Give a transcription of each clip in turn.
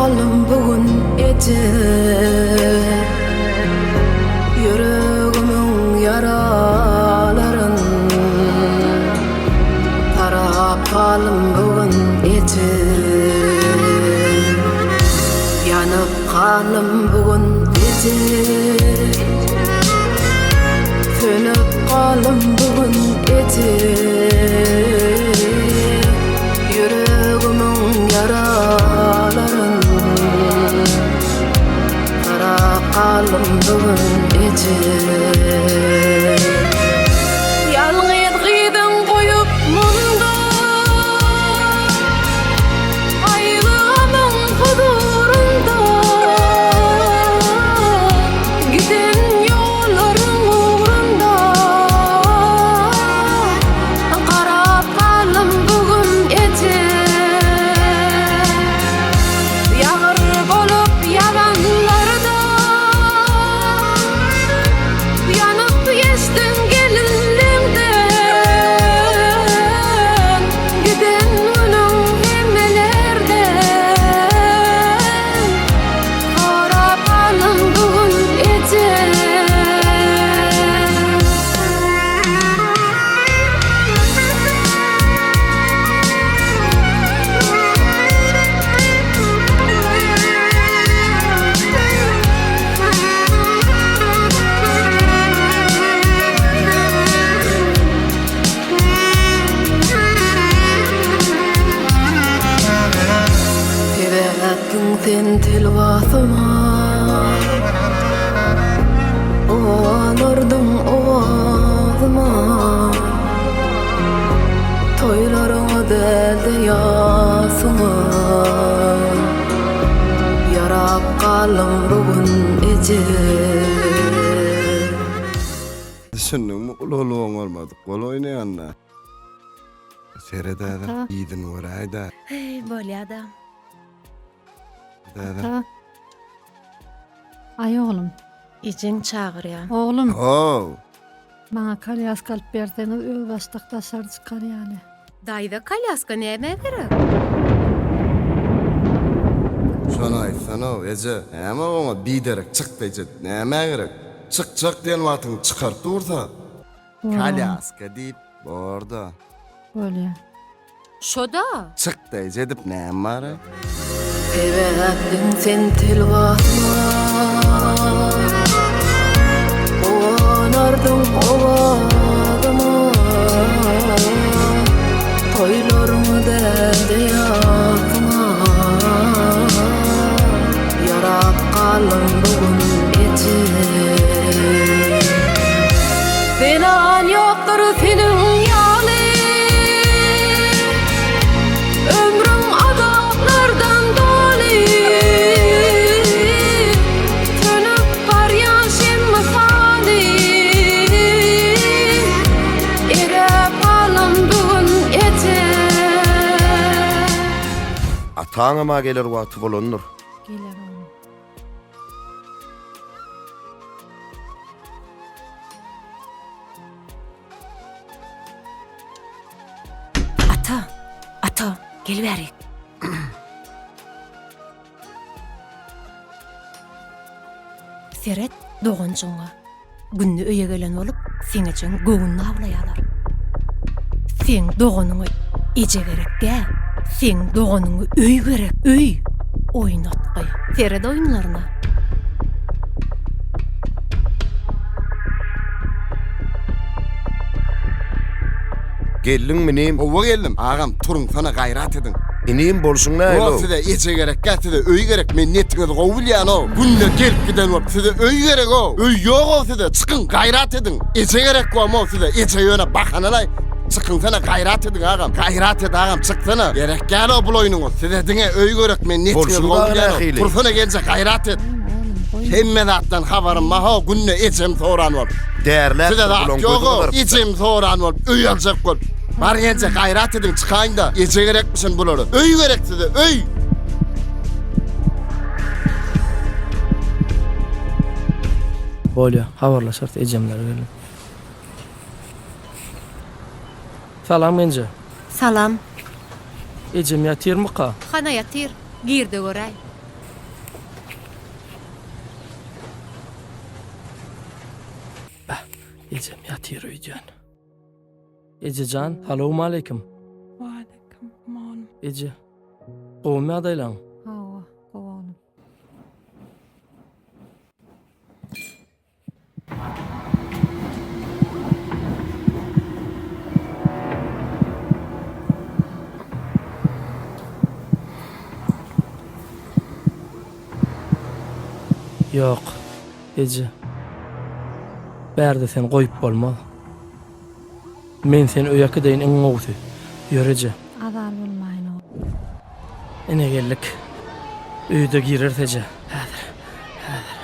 galdym bu gün eje Ýüregimiň ýaralaryn Sarap galdym bu gün eje Ýanyp galdym bu gün eje Sönüp galdym bu gün eje Ýüregimiň ýaralaryn Sarap galdym bu gün eje Ýalňyz gyzyň goýup munda Gaýgy-gamyň huzurynda Giden ýollaryň ugrunda Garap galdym bu gün eje Ýagyr bolup ýalanlarda Ýanyp geçdiň gelinliňden Giden günüň hemmelerden Sorap galdym bu gün eje. Sebäpdiň sen telwasyma Guwanardyň owazyma Toýlaryňa däl-de ýasyňa Ýarap galdym bu gün eje. Düşündiňmi uly-uly oňarmadyk gol oýnaýanda. Seret häzir yzyny göräýdä. Heý, bolýa-da. Ata. Aý oglum. Ejeň çagyrýa. Oglum. How. Maňa kolýaska alyp berseňiz özbaşdak daşary çykar ýaly. Daýza kolýaska nämä gerek? Şony aýtsana-ow, eje. Näme oňa biderek çykdaýjy nämä gerek? Çykjak diýen wagtyň çykaryp dursa. Kolýaska diýip borda. Bolýa. Şoda. Çykdaýjy edip näme bar-a? Sebäpdiň sen telwasyma Guwanardyň owazyma Toýlaryňa däl-de ýasyňa Ýarap galdym bu gün eje Zenan ýokdur seniň ýaly Ömrüň azaplardan doly Sönüp barýan şem mysaly Eräp galan bu gün eje. Ataňam-a geler wagty bolandyr. Geler oglum. Ata, ata, gel bärik. Seret doganjygyňa. Günde öýe gelen bolup, seň ejeň göwnüni awlaýarlar. Seň doganyňa eje gerek däl, seň doganyňa öý gerek, öý! Oýnatgy. Seret oýunlaryna. Geldiňmi inim? Howwa geldim. Agam, turuňsana gaýrat ediň. Inim bolşuň nähili-ow? Ýok size eje gerekgä size öý gerek men netiňizi gowy bilýän-ow. Günde gelip giden bolup size öý gerek-ow. Öý ýog-ow size çykyň gaýrat ediň. Eje gerek bomo size eje ýöne bahanalaý. Çykyňsana gaýrat ediň agam. Gaýrat et agam çyksana. Gerek däl-ow bul oýnuňyz. Size diňe öý gerek men netiňizi Bolşuň gowy dagy bilýän-ow. nähili? Tursana gelje gaýrat et. Hemme zatdan habarym bar-how günde ejem soran bolup. Därläpdir Size zat bulaň gözü ýog-ow. gyzarypdyr. Ejem soran bolup öý aljak bolup. Bar gelje gaýrat ediň çykaýyň-da. Eje gerekmişin bulara. Öý gerek size öý. Bolýa, habarlaşarys ejemler gelip. Salam Genje. Salam. Ejem ýatyrmyka? Hana ýatyr, gir-de göräý. Ejem ýatyr öýdýän. Ejejan, salowmaleýkim. Waleýkim, oglum. Eje, gowumy ýagdaýlaň? Hawa, gowy oglum. Ýok, eje. Bärde seni goýup bolmaz. Men seni öýe äkideýin iň gowusy. Ýör eje. Azar bolmaýyn oglum. Ine geldik. Öýe-de gireris eje. Häzir. Häzir.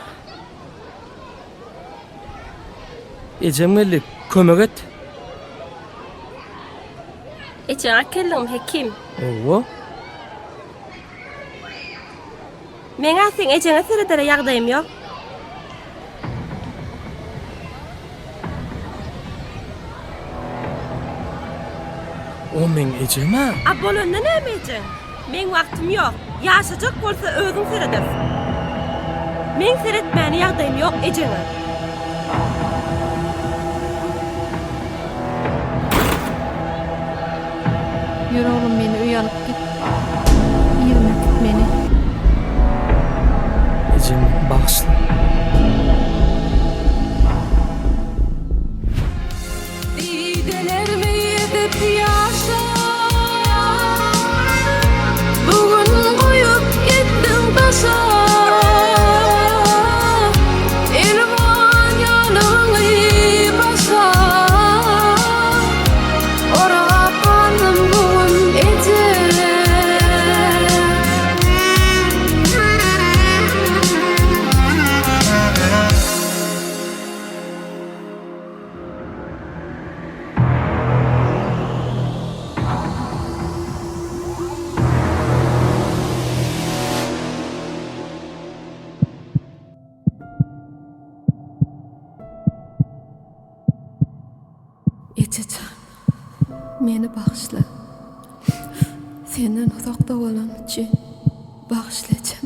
Ejem geldi. Kömek et. Ejeňi äkeldiňmi Hekim? Hawa. Meň-ä seň ejeňe seredere ýagdaýym ýok. O meň ejem-ä. A bolanda näme ejeň? Meň wagtym ýok. Ýaşajak bolsa özüň seredersiň. Meň seretmäne ýagdaýym ýok ejeňe. Ýör oglum meni öýe alyp git. Yzyna äkit meni. Ejem bagyşla. Didelerimi edip ýaşa. Bu gün goýup gitdiň daşa. Elwan ýalygyňy başa. Orap galdym bu gün eje. Eje jan, meni bagyşla. Senden uzakda bolanym üçin bagyşla ejem.